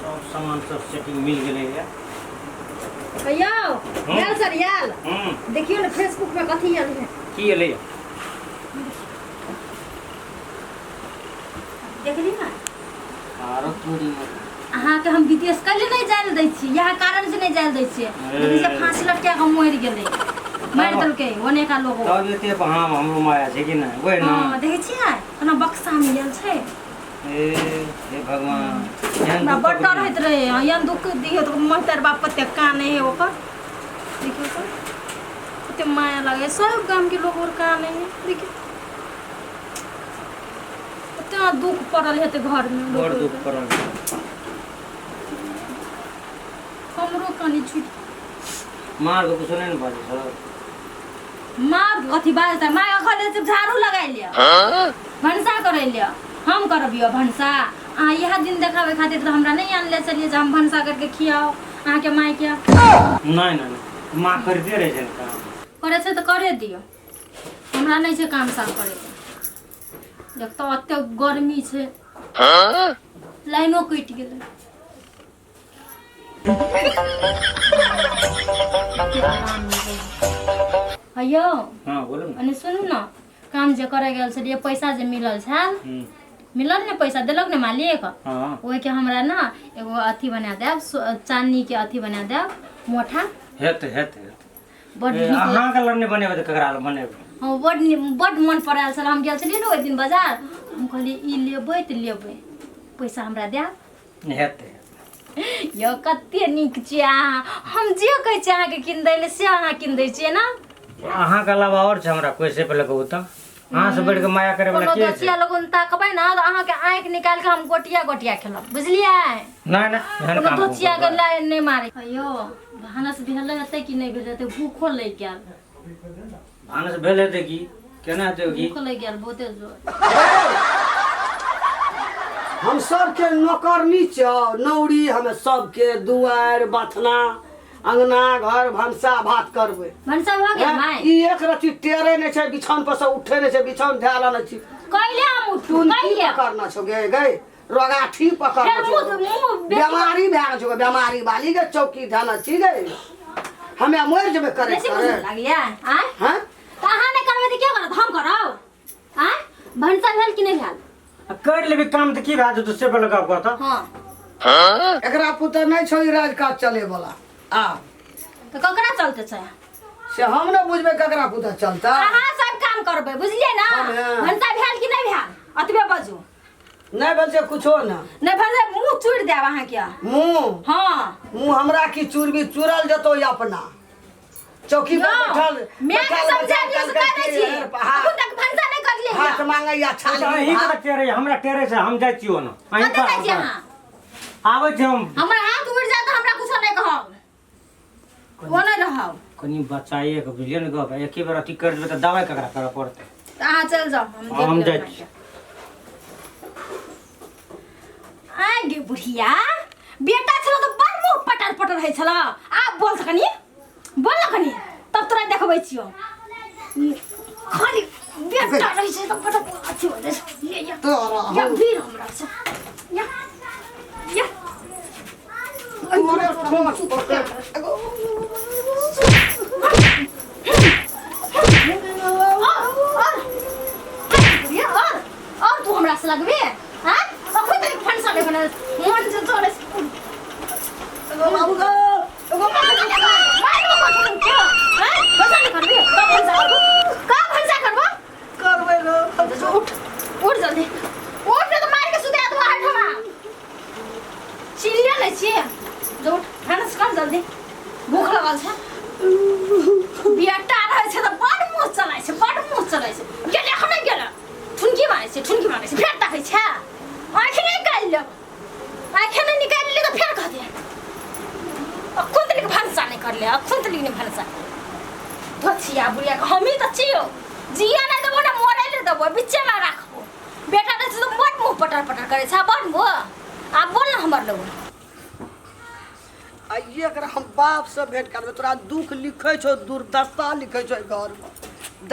सब सामान सब सेटिंग मिल गेलैया। यौ आयल सर आयल। देखियौ ने फेसबुक में कथी आयल है। की एलैया? देखली ना। आरो तोरी में अहाँके हम विदेश कैले नहि जाय लए दै छी, इएह कारण से नहि जाय लए दै छियै। देखै छियै फांसी लटका कऽ मरि गेलै, मारि देलकै ओनेका लोग। तब एते हम हमरो माया छै कि नहि ओहि ने? हँ, देखै छियै केना बक्सा मे आयल छै। ए हे भगवान, एहन हमरा दुख बड़ ककरो डर होइत रहै। एहन दुख दियौ तऽ महतर बाप कते कानै है ओकर, देखियौ तऽ कते माया लागै। सब गामके लोक और कानै है। देखियौ कते दुख पड़ल हेतै घरमे। बड़ दुख पड़ल छै। हमरो कनि छुटि मार के कुछो नहि ने बाजै सर। माँ कथी बाजतै? माँ कहले जे झाड़ू लगाइ लिअ, भनसा करै लिअ। हम करबियौ भनसा? अहाँ इएह दिन देखाबै खातिर तऽ हमरा नहि आनले छलियै जे हम भनसा करके खियाउ अहाँके मायके। नहि नहि नहि, माँ करिते रहै छै ने काम। करै छै तऽ करे दियौ, हमरा नहि छै काम साम करैके। देख तऽ एते गर्मी छै, लाइनो कटि गेलै। हयौ। हाँ, बोलू ने। अने सुनू ने, काम जे करे गेल छलियै, पैसा जे मिलल छल, मिलल ने पैसा, देलक ने मालिक? हाँ। ओहिके हमरा ने एगो अथी बना देब, चानी के अथी बना देब, मोठा। हेतै हेतै हेतै। बड ए, नीक। अहाँके लग नहि बनेबै तऽ ककरा लग बनेबै? हँ, बड बड मन पड़ल छल। हम गेल छलियै ने ओहि दिन बाजार, हम कहलियै ई लेबै तऽ लेबै, पैसा हमरा देब। हेतै। यौ कते नीक छियै अहाँ। हम जे कहै छियै अहाँके कीन दै लए से अहाँ कीन दै छियै ने? अहाँके अलावा आओर छै हमरा कोइ से पहिले कहू तऽ? अहाँ से बढ़ि कऽ माया करे वाला कोनो के छै? दोसिया लगन ताकबै ने तऽ अहाँके आँखि निकालि कऽ हम गोटिया गोटिया खेलब, बुझलियै? नहि नहि, एहन कोनो काम दोसिया के करबै। लाइन नहि मारै। यौ भानस भेल हेतै कि नहि भेल हेतै? भूखो लागि गेल। भानस भेल हेतै की? केना हेतै की? भूख लागि गेल बहुते जोर। हम सबके नौकरनी छौ नौरी। हमे सबके दुआरि बथना अंगना घर भनसा भात करबै। भनसा भऽ गेल माय? ई एक रति टेरे नहि छै, बिछौन पर से उठे नहि छै, बिछौन धएल आनै छी। कैले हम उठू? तुन की कैले पकड़ना छौ गे? गई रोगाठी पकड़ना फेर छौ? मुँह मुँह बेसी बेमारी भए गेल छौ गे, बेमारी वाली गे। चौकी धएल छी गे, हमे मरि जेबै करे बेसी करे। बुझऽ लागलियै आँय? हँ। तऽ अहाँ नहि करबै तऽ के करत? हम करब आँय? भनसा भेल कि नहि भेल? आ कर लेबी काम तऽ की भए जेतौ से पहिले गप कह तऽ। हँ। एकरा पुतह नहि छौ ई राज काज चले वाला आ। तऽ ककरा चलते छै? से हम ने बुझबै ककरा पुतह चलता। अहाँ सब काम करबै, बुझलियै ने? हम हैं। भनसा भेल कि नहि भेल, अतबे बजू। नहि भेल छै कुछो ने। नहि भेल छै, मुँह चूरि देब अहाँके। मुँह? हँ। मुँह हमरा की चूरबी? चूरल जेतौ अपना चौकी पर बैठल। मैं के बैठल समझा बैठल दियो से कहलकै कह दै कि छी। हाथ अखन तक भनसा नहि करलियै। हाथ मांगैया छाली अहीं भात। के टेरे, हमरा टेरे छै, हम जाइ छियो ने अहीं। कतऽ जाइ छी अहाँ? आबै छी हम। हमर हाथ उड़ि जायत तऽ हमरा कुछो नहि कहब, ओ नहि रहब। कनि बचाइए के बुझलियै ने गप, एके बेर अथी कर देबै तऽ दवाइ ककरा करऽ पड़तै? तऽ अहाँ चलि जाउ, हम देख हम लेब जाइ मायके। छी। आइ गे बुढ़िया, बेटा छल तऽ बड़ मुँह पटर पटर होइ छल, आब बोल तऽ कनि, बोल ने कनि, तब तोरा देखबै छियौ। खाली बेटा रहै छै तऽ बड़ अथी हो जाइ छै। ये ये तोरा या भीड़ हमरा छै, या या तोरे ठोस पकड़। एगो और बुढ़िया, और तू हमरा से लगबे? हाँ, अखन तक फंसा नहीं बनल मन से तोरे। एगो बाबू गो, एगो करबै गो। उठ उठ, जल्दी उठ, नहीं तो मार के सुता दो आठमा। चिल्ले नहीं छियै जो, उठ, भानस कर जल्दी, भूख लगल छै। बेटा रहै छै तऽ बड़ मुँह चलै छै, बड़ मुँह चलै छै। गेलै एखने गेलै, ठुनकी मारै छै, ठुनकी मारै छै, फेर ताकै छै। आँखि नहि निकालि लेब, आँखि नहि निकालि लेब तऽ फेर कहतै अखन तक भनसा नहि करले, अखन तक नहि भनसा। धोछिया बुढ़िया के हमही तऽ छियौ, जिया नहि देबो ने मरै ले देबो, बिच्चेमे राखबो। बेटा रहै छै तऽ बड़ मुँह पटर पटर करै छै, बड़ मुँह। आब बोल ने हमर लोग। आ एकरा हम बाप से भेंट करबै। तोरा दुख लिखै छौ, दुर्दशा लिखै छौ, घर में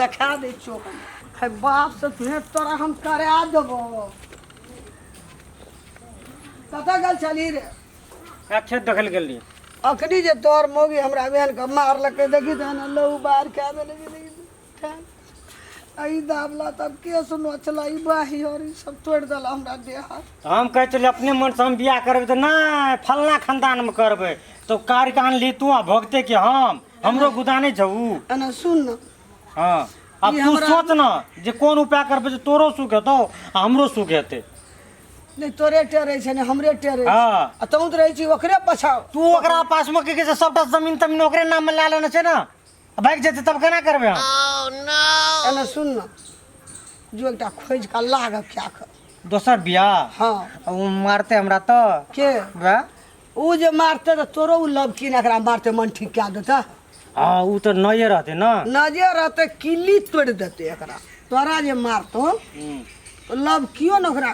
देखा दै छियौ हम। है बाप से भेंट तोरा हम करा देबो। कतऽ गेल छली रे? खेत देखल गेली। अखनी जे तोहर मौगी हमरा बहन के मारलकै, देखी तऽ ने लहू बाहर कए देलकै, देखी तऽ। एहि दाबला तब केस नोचला, ई बाही और ई सब तोड़ि देला हमरा देह हाथ। हम कहै छलियै अपने मनसँ हम बियाह करबै तऽ नहि, फल्लाँ खानदानमे करबै तऽ कार कान ली तू आ भोगते कि हम, हमरो गुदा नहि छौ उ। एना सुन न। हँ, आब ई तू हमरा सोच न जे कोन उपाय करबै जे तोरो सुख हेतौ आ हमरो सुख हेतै। नहि तोरे टेरै छै ने हमरे टेरै छै। हँ। आ तहूँ तऽ रहै छी ओकरे पाछा। तू ओकरा पासमे की कहै छै सबटा जमीन तमीन ओकरे नाममे लए लेने छै ने, भागि जेतै तब केना करबै हम? एना सुन न, जो एकटा खोजि कऽ लाग क्या कऽ दोसर बियाह? हँ। ओ मारतै हमरा तऽ। के? वएह। ओ जे मारतै तऽ तोरो ओ लबकी ने एकरा मारतै, मन ठीक कए देतै। हँ, ओ तऽ नये रहतै ने। नजे रहतै, किल्ली तोड़ि देतै एकरा। तोरा जे मारतौ तऽ लबकियो ने ओकरा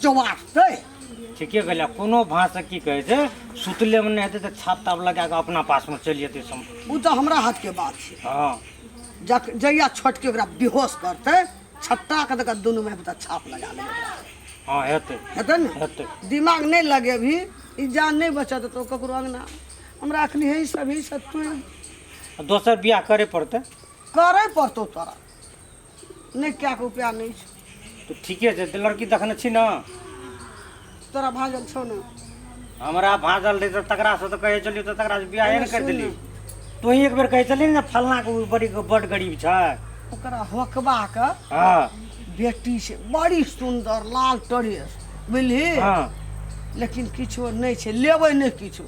चौबाटतै। ठीके कहलियै, कोनो भाषा की कहै छै, सुतलेमे नहि हेतै तऽ छाप ताप लगा कऽ अपना पासमे चलि जेतै सम्पत्ति। ओ तऽ हमरा हाथके बात छै। हँ। जहिया छोटके ओकरा बेहोश करतै, छट्टा के दऽ दुनू में तऽ छाप लगा लेबै। हँ, हेतै। हेतै ने? हेतै। दिमाग नहि लगेबही, ई जान नहि बचत तो ककरो अंगना। हमरा अखनी हे सब ही सब तू दोसर बियाह करे पड़तै। करे पड़तौ तोरा, नहि क्या के उपाय नहि छै। तऽ ठीके छै, तऽ लड़की देखने छी ने? तोरा भाजल छौ ने? हमरा भाजल रहै तऽ तकरासँ तऽ कहै छलियै तऽ तकरासँ बियाहे नहि करि सुन। देली। तू ही एक बेर कहै छलही ने फल्लाँके ओ बड़ी बड्ड गरीब छै। ओकरा होकबा के हँ बेटी छै बड़ी सुन्दर, लाल ड्रेस, बुझलिही? हँ। लेकिन किछो नहि छै, लेबै नहि किछो।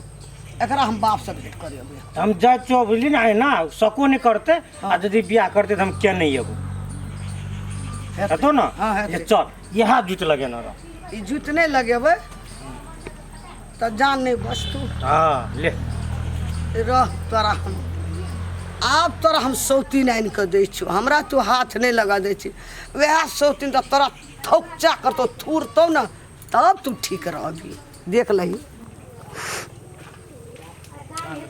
एकरा हम बापसँ भेंट करेबै। तऽ हम जाइ छियौ, बुझली ने, एना सको नहि करतै आ यदि बियाह करतै तऽ हम किया नहि एबौ? हेतौ ने? हँ, हेतै। जे चल, इएह जूत लगेने रह। ई जूत नहि लगेबै तऽ जान नहि बचतौ। हँ, ले। रह, तोरा हम आब तोरा हम सौतीन आनि कऽ दै छियौ। हमरा तू हाथ नहि लगा दै छी, वएह सौतीन तऽ तोरा थौकचा करतौ, थूरतौ ने तब तू ठीक रहबी, देख लही।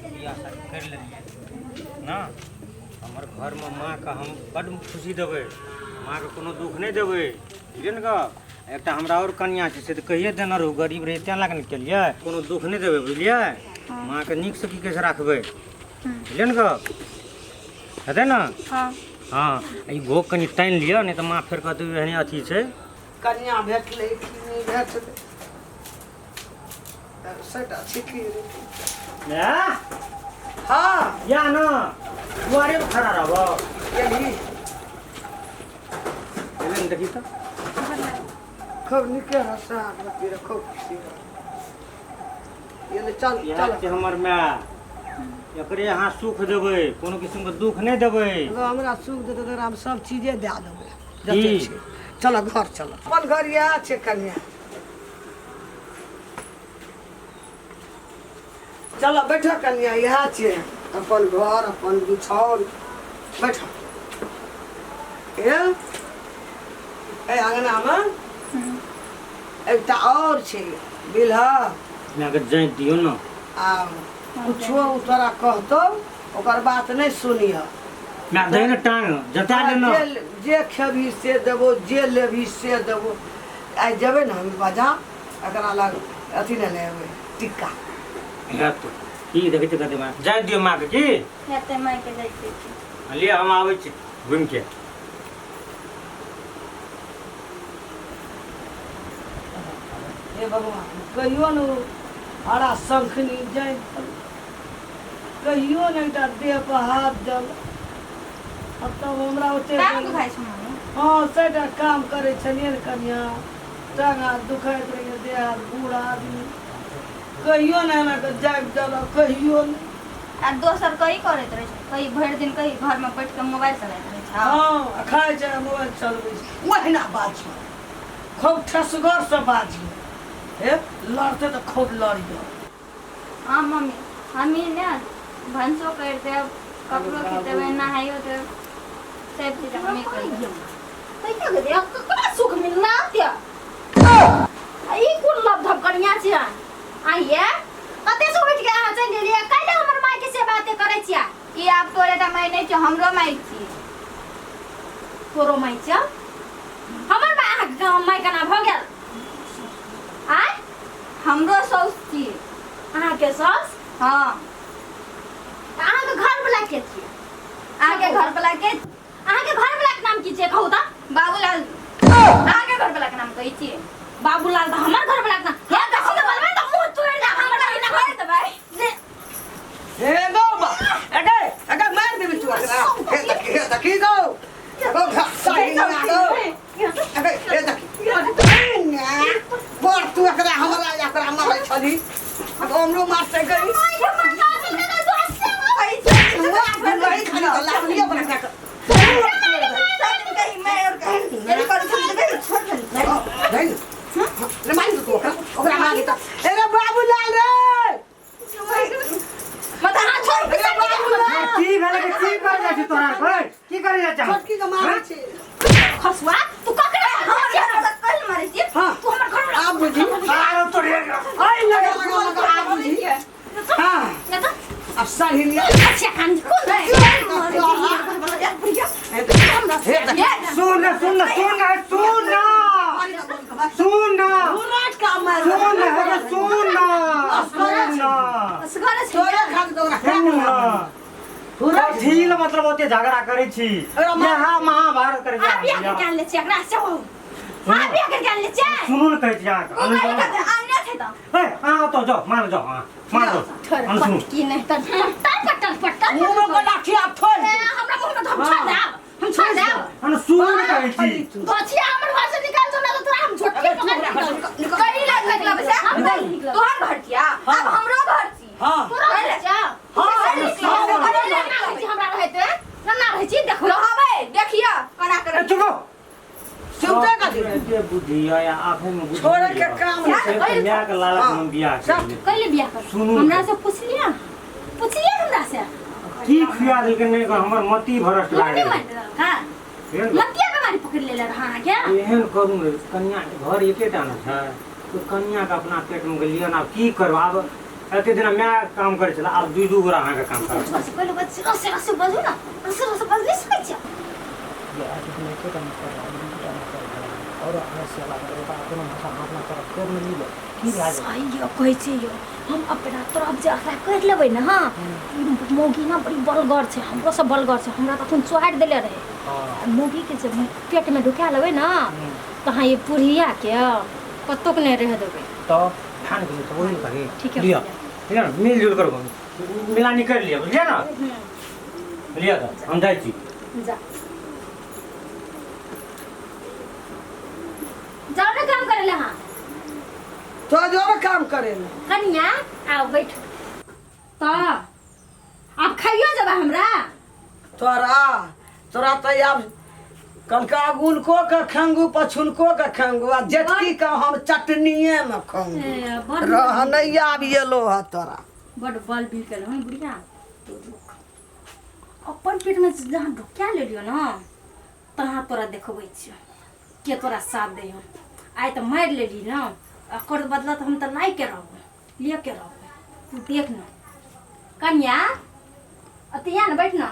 बियाह शादी करि लेलियै ने, हमर घरमे माँके हम बड्ड खुशी देबै, माँके कोनो दुःख नहि देबै, बुझलियै ने गप? एकटा हमरा आओर कनिआँ छै, से तऽ कहिए देने रहू, गरीब रहै तेँ लए कऽ ने केलियै। कोनो दुःख नहि देबै, बुझलियै? माँके नीकसँ की कहै छै राखबै, बुझलियै ने गप? हेतै ने? हँ। हँ, ई घोघ कनि तानि लिअ, नहि तऽ माँ फेर कहतै एहने अथी छै। कनिया भेटलै कि नहि भेटलै? सटा छिकी रे। माय। हँ। या न दुआरे पर खड़ा रहबो। गेलही? एलै ने, देखी तऽ। खूब नीके रह, सोहागवती रह, खूब खुशी रह। ये चल। इएह चल। छै हमर माय, एकरे अहाँ सुख देबै, कोनो किस्मके दुःख नहि देबै। अगर हमरा सुख देतै तऽ हम सब चीजे दए देबै जते की? छै। चल घर चल, अपन घर इएह छै कन्या। चल बैठ कन्या, इएह छै अपन घर, अपन बिछौन, बैठ। ए एहि अङ्गनामे एकटा आओर छै बिलहा। मायके जाँति दियौ ने। आ कुछो ओ तोरा कहतौ, ओकर बात नहि सुनिह। माय, दही ने टांग जता दे ने। जे जे खेबही से देबो, जे लेबही से देबो। आइ जेबै ने हम बाजार, एकरा लग अथी ने लेबै, टिक्का। हेतौ की देखै छियै कते माय, जाइत दियौ मायके की। हेतै, मायके जाइते छी। लिअ, हम आबै छी घुमिके। हे भगवान, कहियो ने हरा शंखनी जानि, कहियो ने एकटा देह पर हाथ दल। अब तब हमरा ओते टांग दुखाइ छै मम्मी? हँ, सेटा काम करै छलियै ने कनिया, टांग हाथ दुखाइत रहैए, देह हाथ, बूढ़ आदमी। कहियो ने एना कऽ जागि देलक, कहियो ने। आ दोसर कही करैत रहै छै, कही भरि दिन कही घरमे बैठ कऽ मोबाइल चलाइत रहै छै। हँ, आ खाइ छै, मोबाइल चलबै छै। ओहिना बाजियौ, खूब ठसगरसँ बाजियौ। हे, लड़तै तऽ खूब लड़ियौ। हँ मम्मी, हमही ने भनसो करि देब, कपड़ो खिचेबै, नहाइयो देब, सब चीज हमही करि देब। ककरा सुख मिलना त्या? ई कोन लभ धप कनिया छियै आइये? कते से उठि के अहाँ चलि गेलियै? काल्हि हमर माय के से बाते करै छियै। ई आब तोरे टा माय नहि छौ, हमरो माय छी। तोरो माय छियौ हमर माय अहाँके माय केना भऽ गेल आय हमरो साउस छी अहाँके साउस हँ अहाँके घर वाला के छियै अहाँके घर वाला के अहाँके घर वाला के नाम की छियै कहू तऽ बाबूलाल अहाँके घर वाला के नाम कहै छियै बाबूलाल तऽ हमर घर वाला के नाम हे बेसी तऽ बोलबै तऽ मुँह तोड़ि देब हमरा हमरा छोड़ि देबै हे गो बा एगे एगे मार देबी तू एकरा हे देखी हे देखी गो गो घासा ही ना गो एगे हे देखी बड़ तू एकरा हमरा एकरा मारै छली अब हमरो मारते गई वही खाली तो लावलिया बना के नहीं रे मार दे तू ओकरा ओकरा मार दे ए रे बाबूलाल रे रे बाबूलाल की भेलै के की करे जाइ छी तोरा आर के? की करे जाइ छी छोटकी के मारै छी खसुआ तू ककरा मारै छियै हां तू हमर घर वाला आब बुझी आरो तोरे आई लगा लगा लगा आब बुझी हां ना तऽ अब साड़ी लिया अच्छा कान कोन हे देख सुन ना सुन ना सुन ना सुन ना सुन ना रात का मार सुन ना हे सुन ना सुन ना असगर छै तोरे खाली तो ओकरा सुन ना कथी लए मतलब ओते झगड़ा करै छी अरे माँ- यहाँ महाभारत करै आ बियाह छी के कान ले छियै एकरा से हो आ बियाह के कान ले छियै सुनू ने कहै छी अहाँके ए अहाँ ओतऽ जाउ मान जाउ अहाँ मान जाउ अहाँ सुनू की नहीं तऽ पट्टल पट्टल पट्टल मुंह में को लाठी आप छोड़ ए, हमरा मुंह में तो हम छोड़ देब हम छोड़ देब अहाँ सुनू ने कहै छी दोछिया हमर घर से निकाल दो ना तो तोरा हम झोटकी पकड़ के निकाल हम नहीं निकलब तोहर घर छिया अब हमरो घर छी हां तोरा घर छै हां ना रहै छी हमरा रहैते ना ना रहै छी देखो रहबै देखिया कोना ए, करै चुप हो। सुनते का दी एते बुद्धि यऽ या आँखों में बुद्धि छोड़े के यऽ। काम नहीं से माय के लालच में हम बियाह सब केलियै। कैले बियाह कर सुनू हमरा से पूछ लिया पूछ लिया हमरा से की खुआ देलकै नहि कहू, हमर मति भ्रष्ट भए मम्मी गेलै मारि देलक का बुझलियै ने? मतिया बीमारी पकड़ लेले रहा अहाँ के एहन करू ने कनिया के घर एकेटा ने छै तो कनिया के अपना पेट में गेलियै ने आब की करब आब एते दिना माय काम करै छलै आब दू दू गोरा अहाँके काम करत बस पहिले बस रसे रसे बजू ना रसे रसे बज नहीं सकै छियै सही यौ कहै छै यौ हम अपना तरफ जे एकरा करि लेबै ने हँ ई मौगी ने बड़ी बलगर छै हमरो से बलगर छै हमरा तऽ अखन चोहारि देले रहै आ मौगीके जे पेटमे ढुका लेबै ने तऽ अहाँ ई बुढ़ियाके कतौक नहि रहै देबै तब ठान गेलै तऽ ओही ने कही ठीक है लिअ ठीक है ने मिलजुल कर मिलानी कर लिअ बुझलियै ने लिअ तऽ हम जाइ छी जा जाओ ने काम करे ले हाँ तो जो काम करे ले कनिया आओ बैठ तो आप खाइयो जब हमरा तोरा तोरा तो आब कलका अगुलको के खंगू पछुलको के खंगू आ जेठकी के हम चटनिए में खंगू ए, बड़ रहनैया आब एलो है तोरा बड़ बल बिल के हन बुढ़िया तो रुक अपन पेट में जहाँ ढुका लेलियो ना तहाँ तोरा देखबै छियो के तोरा साथ दे हम आइ तऽ मारि लेली ना एकर बदला तऽ हम तऽ लाइ के रहबै लिए के रहबै तू देख ना कनिया अते यहाँ ने बैठ ना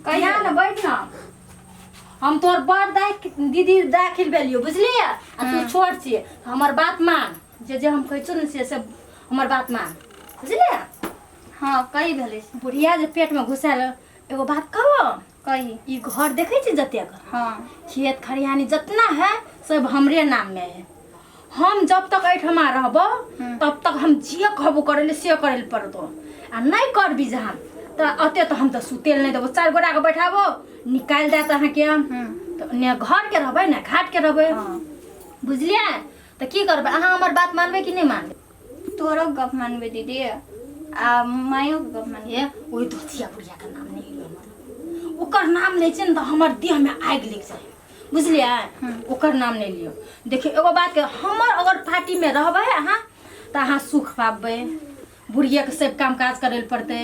कहिया ने बैठ ना हम तोर बड़ दाइ दीदी दाखिल भेलियो बुझलियै आ तू छोट छियै हमर बात मान जे जे हम कहै छियौ ने से से हमर बात मान बुझलियै हँ कही भेलै से बुढ़िया जे पेटमे घुसायल एगो बात कहबो कही ई घर देखै छी जतेक हँ खेत खरिहानी जितना है सब हमरे नाम में है हम जब तक एहिठमा रहबो तब तक हम जे कहबो करे ले से करे ले पड़तो आ नहीं करबी जहाँ तऽ अते तऽ हम तऽ सुते नहि देबो चारि गोटाके बैठाबो निकालि देत अहाँके तऽ ने घरके रहबै ने घाटके रहबै बुझलियै तऽ की करबै अहाँ हमर बात मानबै कि नहि मानबै तोरो गप मानबै दीदी आ मायो के गप मानबै हे ओहि धोतिया बुढ़ियाके नाम नहि लिअ हमर ओकर नाम लै छै ने तऽ हमर देहमे आगि लागि जाइ बुझलियै ओकर नाम नहि लियौ देखियौ एगो बात के हमर अगर पार्टीमे रहबै अहाँ तऽ अहाँ सुख पाबबै बुढ़ियाके सब काम काज करै लए पड़तै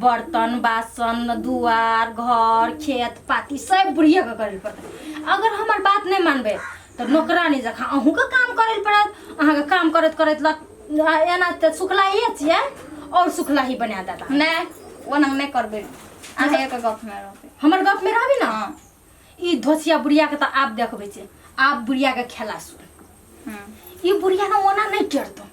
बर्तन बासन दुआर घर खेत पाती सब बुढ़ियाके करै लए पड़तै अगर हमर बात नहि मानबै तऽ नौकरानी जकाँ अहूँके काम करै लए पड़त अहाँके काम करैत करैत लत एना तऽ सुखलाहिए छियै आओर सुखलाही बना देता नहि ओना नहि करबै अहाँ एक गपमे रहबै हमर गपमे रहबी ने हँ ई धोसिया बुढ़िया के तऽ आब देखबै छै आब बुढ़िया के खेला सुन ई बुढ़िया ने ओना नहि टेरतौ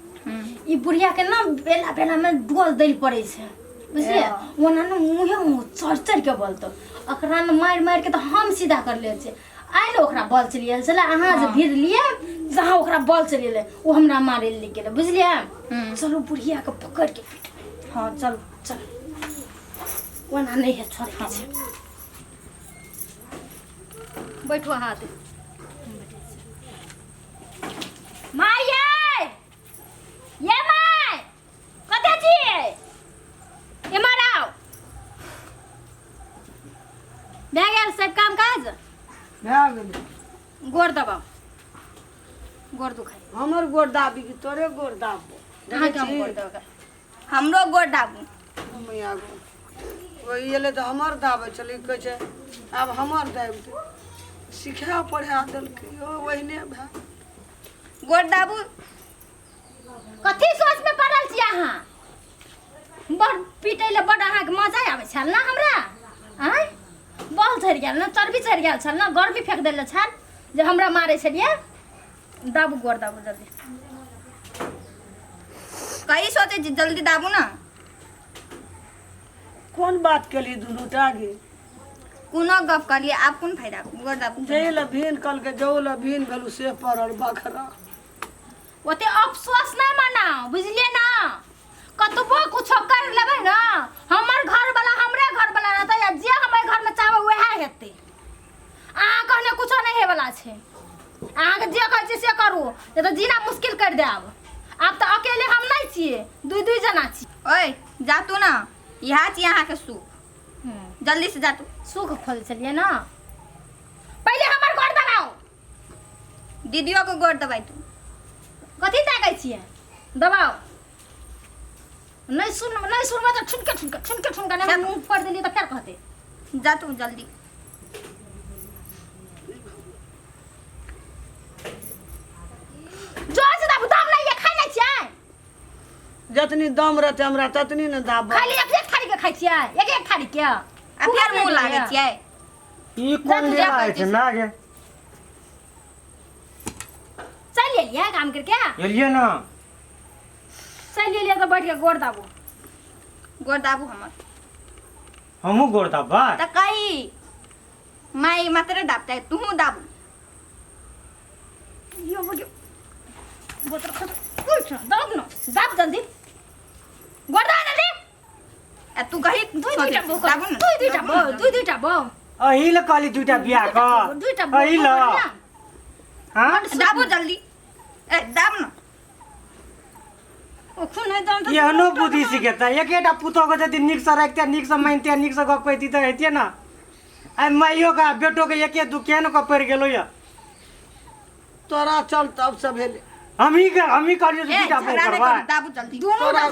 ई बुढ़िया के ना बेला बेला में डोल दै पड़ै छै बुझलियै ओना ने मुँहे मुँह चढ़ चढ़ के बोलतौ ओकरा ने मारि मारि के तऽ हम सीधा कर ले छियै आइ ने ओकरा बल चलि गेल छलै अहाँ जे भिड़ लिए जहाँ ओकरा बल चलि गेलै ओ हमरा मारै लए गेलै बुझलियै चलू बुढ़िया के पकड़ के पीटबै हँ चल चल ओना नहि है छोड़ै के छै बैठो हाथ माय ये ये माय कतऽ छियै एम्हर आउ भए गेल सब काम काज भए गेलै गोर दबाउ गोर दुखाइ हमर गोर दाबी कि तोरे गोर दाबो अहाँके हम गोर दबाउ हमरो गोर दाबू मैया गो ओहि एलै तऽ हमर दाबै छलै कहै छै आब हमर दाबि दे सिखा पढ़ा देलकै ओ ओहिने भए गोर दाबू कथी सोच में पड़ल छी अहाँ बड़ पीटै लए बड़ अहाँके मजा आबै छल ने हमरा आँय बल चढ़ि गेल ने चर्बी चढ़ि गेल छल ने गर्मी फेंक देले छल जे हमरा मारै छलियै दाबू गोर दाबू जल्दी कही सोचै छी जल्दी दाबू ने कोन बात केली दुनू टा गे कोनो गप करलियै आब कोन फायदा गोर दाबू जै लए भीन कहलकै जौ लए भीन भेलू से पड़ल बखरा ओते अफसोस नहि मनाउ बुझलियै ने कतबो कुछो कर लेबै ने हमर घर वाला हमरे घर वाला रहतै आ जे हम एहि घरमे चाहबै वएह हेतै अहाँ कहने कुछो नहि होइवला छै अहाँके जे कहै छियै से करू नहि तऽ जीना मुश्किल करि देब आब तऽ अकेले हम नहि छियै दुइ दुइ जना छी ओए जा तू ना इएह छी अहाँके सुख जल्दी से जा तू सुख खोल छलियै ने पहिले हमर घर दबाउ दीदियों के गोर दबाइ तू कथी ताकै छियै दबाउ नहि सुन नहि सुनबै तऽ ठुनके ठुनके ठुनके ठुनके नहि मुँह फोड़ि देलियै तऽ फेर कहतै जा तू जल्दी जोर से दाबू दाम नहीं है खाइ नहीं छियै जतनी दम रहतै हमरा ततनी ने दाब खाली एक एक थारी के खाइ छियै एक एक थारी के आ फेर मुँह लागै छियै ई कोन जा लीला कहै होइ छै छी। ना गे चलि एलियै काम करके एलियै ना चलि एलियै तऽ बैठ के गोर दाबू गोर दाबू हमर हमहूँ गोर दाबबै तऽ कही माई मात्र दाबतै तुहूँ दाबू यो बुझ्यो बोतल खतम उठ दाब न दाब जल्दी गोर दाब जल्दी आ तू कही दुई दुईटा बो दाबू न दुई दुईटा बो दुई दुईटा बो अही लए कहली दूटा बियाह कऽ दुईटा बो अही लए हाँ दाबू जल्दी ए दाब न ओ खून है दाम एहनो बुद्धि सिखेतै एकेटा पुतोहके यदि नीकसँ राखिते नीकसँ मानिते नीकसँ गप कहिती तऽ हेतियै ने आइ माइयोके आ बेटोके एके दुख केहन कऽ पड़ि गेलौ यऽ तोरा चल तब से भेलै हमही के हमही कहलियै जे ए दूटा बहू झगड़ा नहि करबै करू दाबू जल्दी तोरा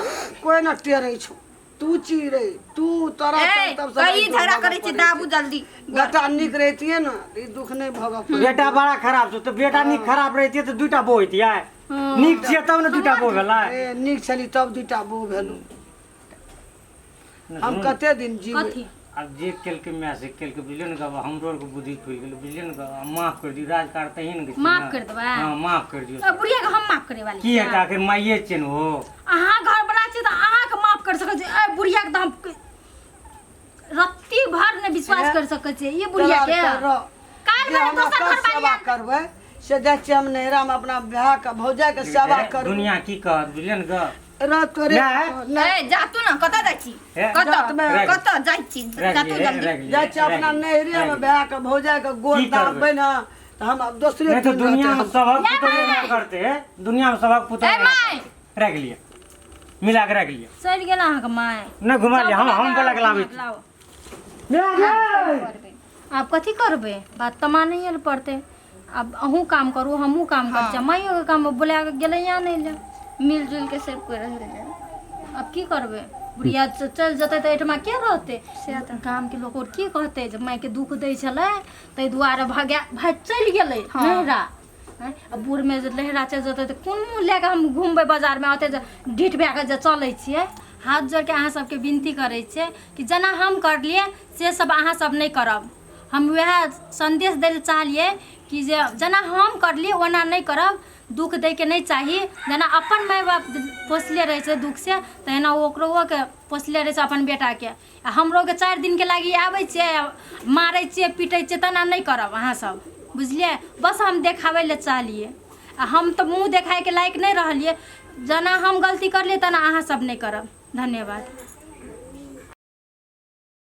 कोई न टेरै छौ तू चिड़ै तू तोरा ए चल तब से कही झगड़ा करै छी दाबू जल्दी बेटा नीक रहितियै ने ई दुख नहि भोगऽ पड़ितै। बेटा बड़ा खराब छौ तऽ बेटा नीक खराब रहितियै तऽ दूटा बहू होइतियै नीक छियै तब ने दूटा बहू भेलै ए नीक छली तब दूटा बहू भेलू हम कते दिन जीबै कथी आब जे केलकै माय से केलकै बुझलियै ने बाबा हमरो आरके बुद्धि खुलि गेलै बुझलियै ने बाबा माफ कर दियौ राजकार तही ने माफ कर देबै? हँ माफ कर दियौ बुढ़िया के हम माफ करे वाली की हेतै आखिर माइए छियै ने ओ अहाँ घर वाला छी तऽ अहाँके माफ कर सकै छी ए बुढ़िया के तऽ हम रत्ती भर नहि विश्वास कर सकै छी ई बुढ़िया के तोरा काल्हि जे भरे हमरा दोसर कब घर सेवा वाली करबै से जाइ छियै हम नैहरामे अपना भायके भौजाइके सेवा करबै दुनिया की कहत बुझलियै ने गप रह तोरे नहि। नहि ए जा तू ना कतऽ जाइ छी हे, कतऽ जात कतऽ जाइ छी जा तू जल्दी जाइ छियै अपना नैहरेमे भायके भौजाइके गोर की करबै? दाबबै ने तऽ हम आब दोसरे नहि तऽ दिन दुनिया में रहतै। सबक पुतोह एना करते दुनिया में सबक पुतोह ए एना माय करतै। राखि लिअ मिला के राखि लिअ चलि गेल अहाँके माय नहि घुमा लिअ हम हम बोला के लाबै छी लाउ लाउ। आब कथी करबै बात तऽ मानैए लए पड़तै आब अहूँ काम करू हमहूँ काम करै छियै माइयोके काम बोला कऽ गेलै आनै लए मिलजुल के सब कोइ रहल जाय आब की करबै बुढ़िया चलि जेतै तऽ एहिठमा के रहतै गामके लोक आओर की कहतै जे मायके दुःख दै छलै ताहि दुआरे भगा भाइ चलि गेलै नैहरा आँय, आ बूढ़मे जे लहरा चलि जेतै तऽ कोन मुँह लए कऽ हम घुमबै बाजारमे ओतऽ जे ढीठ भए कऽ जे चलै छियै हाथ जोड़ि कऽ अहाँ सबके विनती करै छियै कि जेना हम करलियै से सब अहाँ सब नहि करब हम वएह सन्देश दै लए चाहलियै कि जे जेना हम करलियै ओना नहि करब। दुःख दैके नहि चाही। जेना अपन माय बाप पोसले रहै छै दुःखसँ, तहिना ओकरोके पोसले रहै छै अपन बेटाके। आ हमरोके 4 दिनके लागि आबै छियै, मारै छियै, पीटै छियै, तेना नहि करब अहाँ सब, बुझलियै? बस हम देखाबै लए चाहलियै। आ हम तऽ मुँह देखाइके लायक नहि रहलियै। जेना हम गलती करलियै तेना अहाँ सब नहि करब। धन्यवाद।